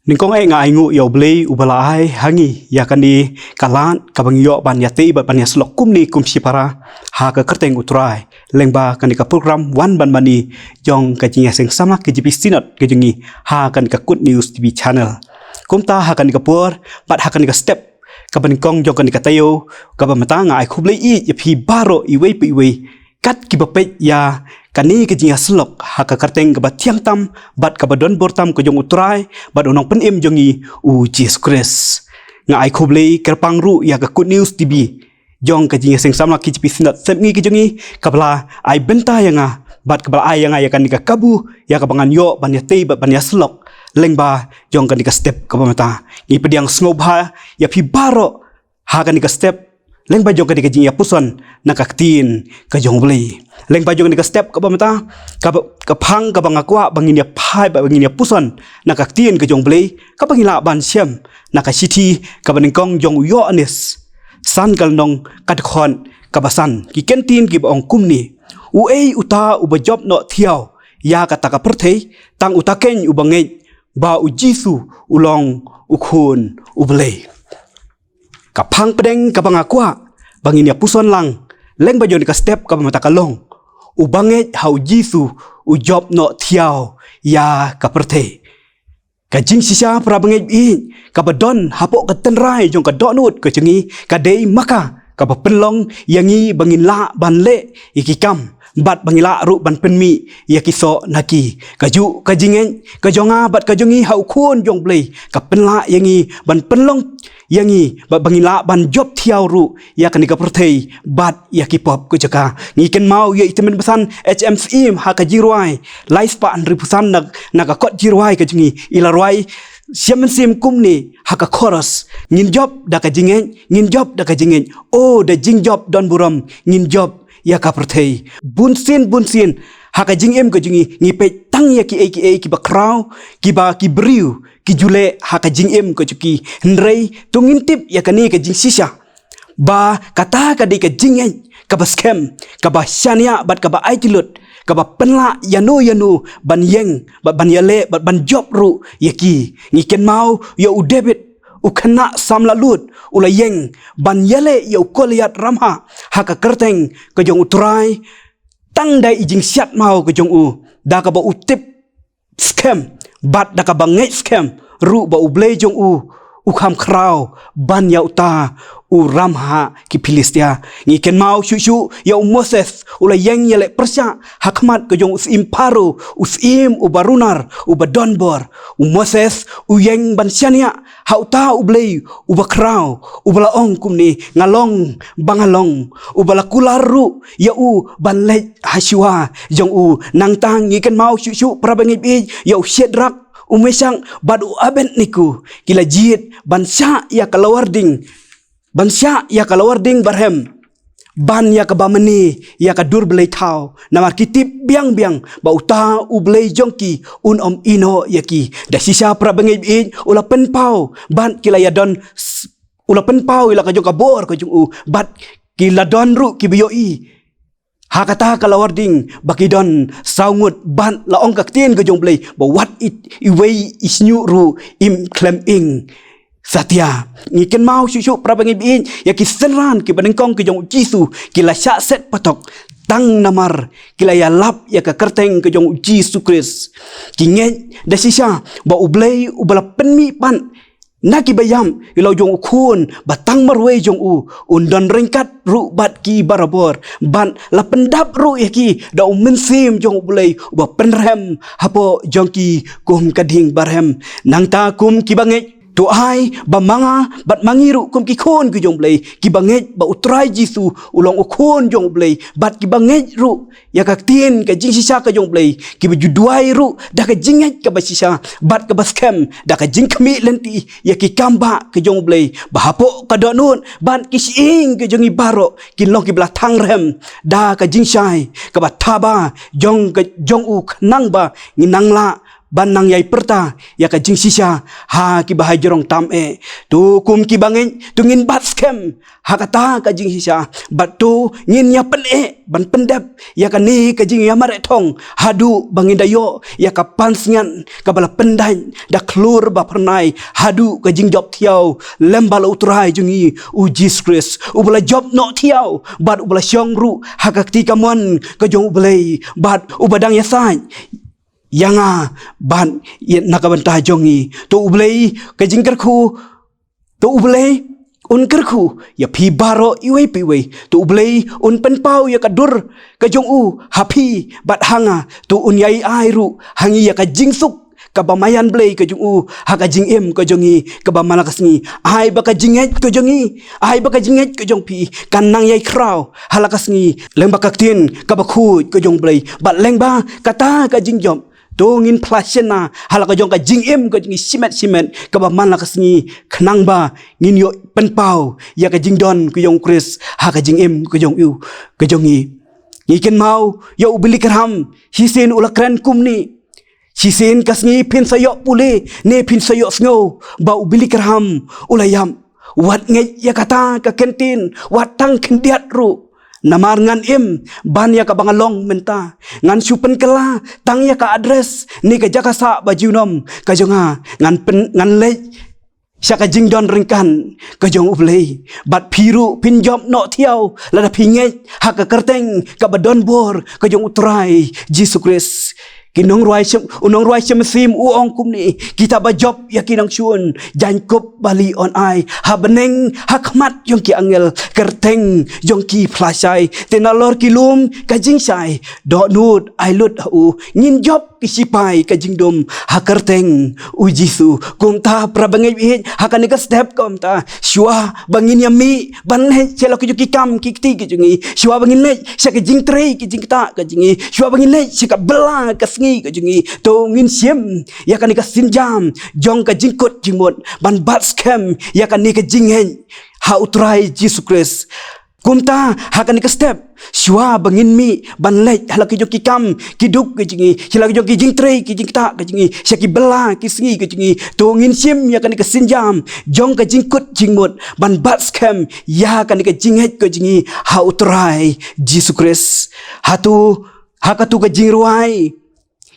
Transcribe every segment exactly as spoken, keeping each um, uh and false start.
Nyngkong eh nga ai nguh ïa U Blei uba la ai ha ngi ïa kane ka lad kaba ngi ïoh ban ïatei bad ban ïasyllok kumne kum shipara ha ka kyrteng U Trai lyngba kane ka program Wan Ban Mane jong ka Jingïaseng Samla K J P Synod ka jong ngi ha kane ka Good News T V channel. Kumta ha kane ka por bad ha kane ka step kaba nyngkong jong kane ka taïew kaba mynta nga ai khublei ïa phi baroh iwei pa iwei kat kiba peit ïa kane ka jingïasyllok ha ka kyrteng kaba thiang tam bad kaba don bor tam ka jong U Trai bad U Nongpynim jong ngi U Jisu Khrist. Nga ai khublei kyrpang ruh ïa ka Good News T V jong ka Jingïaseng Samla K J P Synod sepngi ka jong ngi kaba la ai bynta ïa nga bad kaba la ai ïa nga ïa kane ka kabu ïa kaba ngan ïoh ban ïatei bad ban ïasyllok lyngba jong kane ka step kaba mynta. Ngi pdiang sngewbha ïa phi baroh ha kane ka step lyngba jong kane ka jingïapuson na ka ktien ka jong U Blei. Lyngba jong kane ka step kaba mynta kaba ka phang kaba nga kwah ba ngin ïa phai ba ngin ïapuson na ka ktien ka jong U Blei kaba ngi lah ban shem na ka shithi kaba nyngkong jong u Ïoannis san ka lynnong ka dkhot kaba san. Ki kyntien kiba ong kumne: Uei uta uba jop noh thiaw ïa kata ka pyrthei? Tang uta keiñ uba ngeit ba U Jisu u long U Khun U Blei. Ka phang pdeng kaba nga kwah ba ngin ïapuson lang lyngba jong ka step kaba mynta ka long: Uba ngeit ha U Jisu u jop noh thiaw ïa ka pyrthei. Ka jingshisha para bangeit baieit kaba don hapoh ka tynrai jong ka dohnud ka jong ngi ka dei ma ka kaba pynlong ïa ngi ba ngin lah ban leh ïa ki kam bad ba ngi lah ruh ban pynmih ïa ki soh na ki. Kajuh ka jingngeit ka jong nga bad ka jong ngi ha U Khun jong U Blei ka pynlah ïa ngi ban pynlong ïa ngi bad ba ngi lah ban jop thiaw ruh ïa kane ka pyrthei bad ïa ki pop ka jaka. Ngi kynmaw ïa i tymmen basan H M Syiem ha ka Jingrwai lai spah hynriewphew san na, na ka kot Jingrwai ka jong ngi, i la rwai sha mynsiem kumne ha ka chorus: Ngin jop da ka jingngeit, ngin jop da ka jingngeit, o da jingjop don burom ngin jop ïa ka pyrthei. Bunsien bunsien ha ka jingim ka jong ngi ngi peit tang ïa kiei kiei kiba khraw, kiba ki briew ki ju leh ha ka jingim ka jong ki, hynrei to ngin tip ïa kane ka jingshisha ba kata ka dei ka jingngeit kaba skhem, kaba shaniah bad kaba aiti lut, kaba pynlah ïano ïano ban ïeng bad ban ïaleh bad ban jop ruh ïa ki. Ngi kynmaw ïa u David, u khynnah samla lud, u la ïeng ban ïaleh ïa u Goliath ramhah ha ka kyrteng ka jong U Trai, tang da i jingsiat maw ka jong u, da kaba u tip skhem bad da kaba ngeit skhem ruh ba U Blei jong u u kham khraw ban ïa uta u ramhah ki Philistia. Ngi kynmaw shuh shuh ïa u Moses, u la ïeng ïaleh pyrshah ha khmat ka jong u syiem Pharaoh, u syiem uba runar, uba don bor. U Moses u ïeng ban shaniah ha uta U Blei uba khraw, uba la ong kumne: Nga long ba nga long. Uba la kular ruh ïa u ban leit ha shuwa jong u. Nangta ngi kynmaw shuh shuh para bangeit baieit ïa u Shadrak, u Meshak bad u Abednego, ki la jied ban shah ïa ka lawar ding, ban shah ïa ka lawar ding barhem, ban ïa kaba mane ïa ka dur blei thaw, namar ki tip biang biang ba uta U Blei jong ki un ym ïehnoh ïa ki. Da shisha para bangeit baieit u la pynpaw bad ki la ïadon s-, u la pynpaw ïa la ka jong ka bor ka jong u bad ki la don ruh kiba ïohi ha kata ka lawar ding ba ki don saw ngut bad la ong ka ktien ka jong U Blei ba wat i, iwei i shñiuh ruh im khlem ing satia. Ngi kynmaw shuh shuh para bangeit baieit ïa ki synran kiba nyngkong ki jong U Jisu, ki la shah set patok tang namar ki la ïalap ïa ka kyrteng ka jong U Jisu Khrist. Ki ngeit da shisha ba U Blei uba la pynmih pat na kiba ïam ïa la u jong u khun ba tang marwei jong u, un don ryngkat ruh bad ki barabor bad la pyndap ruh ïa ki da u Mynsiem jong U Blei uba pynrhem hapoh jong ki kum ka ding barhem. Nangta kum kiba ngeit, to ai ba ma nga bad ma ngi ruh kum ki khun ki jong U Blei kiba ngeit ba U Trai Jisu u long u Khun jong U Blei bad kiba ngeit ruh ïa ka ktien ka jingshisha ka jong U Blei, kiba ju duwai ruh da ka jingngeit kaba shisha bad kaba skhem, da ka jingkhmih lynti ïa ki kambah ka jong U Blei ba hapoh ka dohnud bad ki shyieng ka jong ngi baroh kin long kiba la thang rhem da ka jingshai kaba thaba jong ka jong u, khnang ba ngin nang lah ban nang ïai pyrta ïa ka jingshisha ha kiba hajrong tam eh. To kum kiba ngeit, to ngin bat skhem ha kata ka jingshisha, bad to ngin ïa pyneh ban pyndep ïa kane ka jingïamareh thong haduh ba ngin da ïoh ïa ka pansngiat kaba la pyndait da khlur ba phyrnai, haduh ka jingjop thiaw lem bad la U Trai jong ngi U Jisu Khrist, uba la jop noh thiaw bad uba la shong ruh ha ka kti kamon ka jong U Blei, bad uba dang ïasaid ïa nga bad ïa na ka bynta jong ngi. To U Blei, ka jingkyrkhu, to U Blei un kyrkhu ïa phi baroh iwei pa iwei. To U Blei un pynpaw ïa ka dur ka jong u ha phi bad ha nga. To un ïai ai ruh ha ngi ïa ka jingsuk kaba maïan Blei ka jong u ha ka jingim ka jong ngi kaba man la ka sngi. Ai ba ka jingngeit ka jong ngi, ai ba ka jingngeit ka jong phi kan nang ïai khraw ha la ka sngi lyngba ka ktien kaba khuid ka jong U Blei, bad lyngba kata ka jingjop, to ngin phla shynna ha la ka jong ka jingim ka jong ngi shimet shimet kaba man la ka sngi, khnang ba ngin ïoh pynpaw ïa ka jingdon ka jong U Khrist ha ka jingim ka jong u, ka jong ngi. Ngi kynmaw ïa u Billy Graham, shisien u la kren kumne: Shisien ka sngi phin sa ïoh pule ne phin sa ïoh sngew ba u Billy Graham u la ïap. Wat ngeit ïa kata ka kyntien, wat tang khyndiat ruh. Namar ngan im ban ïa kaba nga long mynta. Ngan shu pynkylla tang ïa ka address ne ka jaka sah ba junom ka jong nga. Ngan pyn, ngan leit sha ka jingdon ryngkat ka jong U Blei. Bad phi ruh phin jop noh thiaw lada phi ngeit ha ka kyrteng kaba don bor ka jong U Trai Jisu Khrist. Ki nongrwai shem, u nongrwai shem mynsiem u ong kumne: Kita ba jop ïa ki nongshun, jaiñkup ba lieh yn ai. Ha bneng ha khmat jong ki angel, kyrteng jong ki phla shai. Te nalor ki lum ka jingshai, dohnud ai lut ha u. Ngin jop ki shipai ka jingdum ha kyrteng U Jisu. Kumta para bangeit, ha kane ka step kumta, shuwa ba ngin ïa mih ban leit sha la ki jong ki kam ki kti ki jong ngi, shuwa ba ngin leit sha ka jingtrei ki jingktah ka jong ngi, shuwa ba ngin leit sha ka bylla ka sngi ka jong ngi, to ngin shim ïa kane ka sienjam jong ka jingkut jingmut ban bat skhem ïa kane ka jingngeit ha U Trai Jisu Khrist. Kumta ha kane ka step, shuwa ba ngin mih ban leit ha la ki jong ki kam ki duk ka jong ngi, sha la ki jong ki jingtrei ki jingktah ka jong ngi, sha ki bylla ki sngi ka jong ngi, to ngin shim ïa kane ka sienjam jong ka jingkut jingmut ban bat skhem ïa kane ka jingngeit ka jong ngi ha U Trai Jisu Khrist. Hato, ha katu ka jingrwai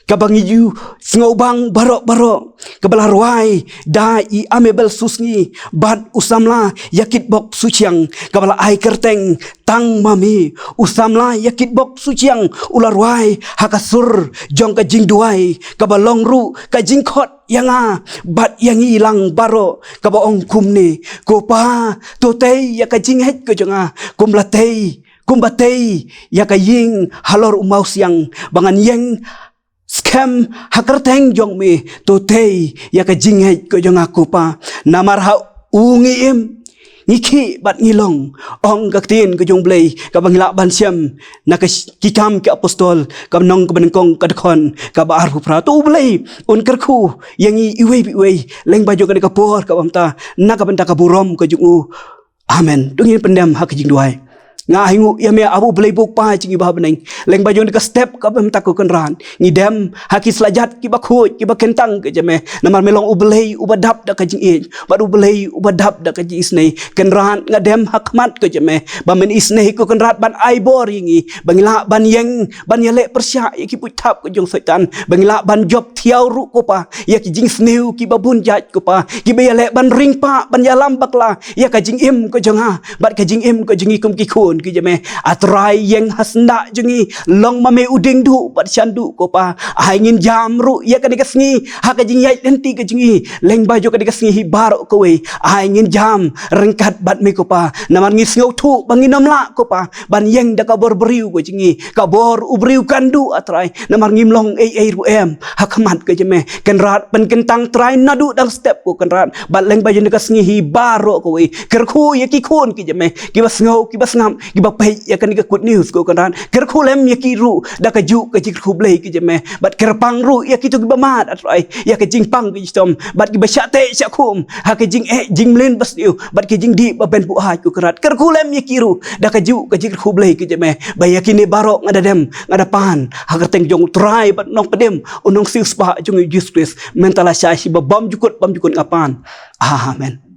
kaba ngi ju sngewbang baroh baroh, kaba la rwai da i Amabel Susngi bad u samla ïa kitbok Suchiang, kaba la ai kyrteng Tang Ma Me. U samla ïa kitbok Suchiang u la rwai ha ka sur jong ka jingduwai kaba long ruh ka jingkhot ïa nga bad ïa ngi lang baroh, kaba ong kumne: Ko Pa, to tei ïa ka jingngeit ka jong nga kumba tei, kumba tei ïa ka ïing halor u mawsiang, ba ngan ïeng skhem ha kyrteng jong me. To tei ïa ka jingngeit ka jong nga ko Pa. Namar ha u ngi im, ngi khih bad ngi long, ong ka ktien ka jong U Blei kaba ngi lah ban shem na ka sh-, Ki Kam ki Apostol, kaba nyngkong, kaba nyngkong ka dkhot kaba arphew phra. To U Blei un kyrkhu ïa ngi iwei pa iwei lyngba jong kane ka por kaba mynta, na ka bynta ka burom ka jong u. Amen. To ngin pyndem ha ka jingduwai. Nga ai nguh ïa me, Aba U Blei, Kpa jong ngi ba ha bneng. Lyngba jong kane ka step kaba mynta ko Kynrad, ngi dem ha ki slajat kiba khuid kiba kyntang ka jong me. Namar me long U Blei uba dap da ka jingïeit bad U Blei uba dap da ka jingisynei. Kynrad, nga dem ha khmat ka jong me ba men isynei ko Kynrad ban ai bor ïa ngi, ba ngi lah ban ïeng ban ïaleh pyrshah ïa ki puitthap ka jong Soitan, ba ngi lah ban jop thiaw ruh ko Pa ïa ki jingsniew kiba bun jait ko Pa, kiba ïaleh ban ring pah, ban ïalam bakla ïa ka jingim ka jong nga bad ka jingim ka jong ngi kum ki khun ki jong me. A Trai, ïeng ha syndah jong ngi, long ma me u dieng duh bad shan duh ko Pa. Ai ngin jam ruh ïa kane ka sngi ha ka jingïaid lynti ka jong ngi lyngba jong kane ka sngi hi baroh kawei. Ai ngin jam ryngkat bad me ko Pa, namar ngi sngewthuh ba ngin ym lah ko Pa ban ïeng da ka bor briew ka jong ngi. Ka bor u briew kan duh, A Trai, namar ngim long ei ei ruh em ha khmat ka jong me. Kynrad, pynkyntang Trai naduh dang step ko Kynrad bad lyngba jong kane ka sngi hi baroh kawei. Kyrkhu ïa ki khun ki jong me, kiba sngew kiba sngap, kiba peit ïa kane ka Good News, ko Kynrad. Kyrkhu lem ïa ki ruh da ka juh ka jingkyrkhu Blei ki jong me. Bad kyrpang ruh ïa kito kiba mad, A Trai, ïa ka jingpang ka jingshitom. Bad kiba shah teh shah khum ha ka jingeh jingmlien basniew bad ka jingdih ba bun buaid, ko Kynrad. Kyrkhu lem ïa ki ruh da ka juh ka jingkyrkhu Blei ki jong me. Ba ïa kine baroh nga da dem, nga da pan ha ka kyrteng jong U Trai bad U Nongpynim, U Nongsiewspah jong ngi U Jisu Khrist. Mynta lashai sha ba bymjukut bymjukut nga pan. Amen.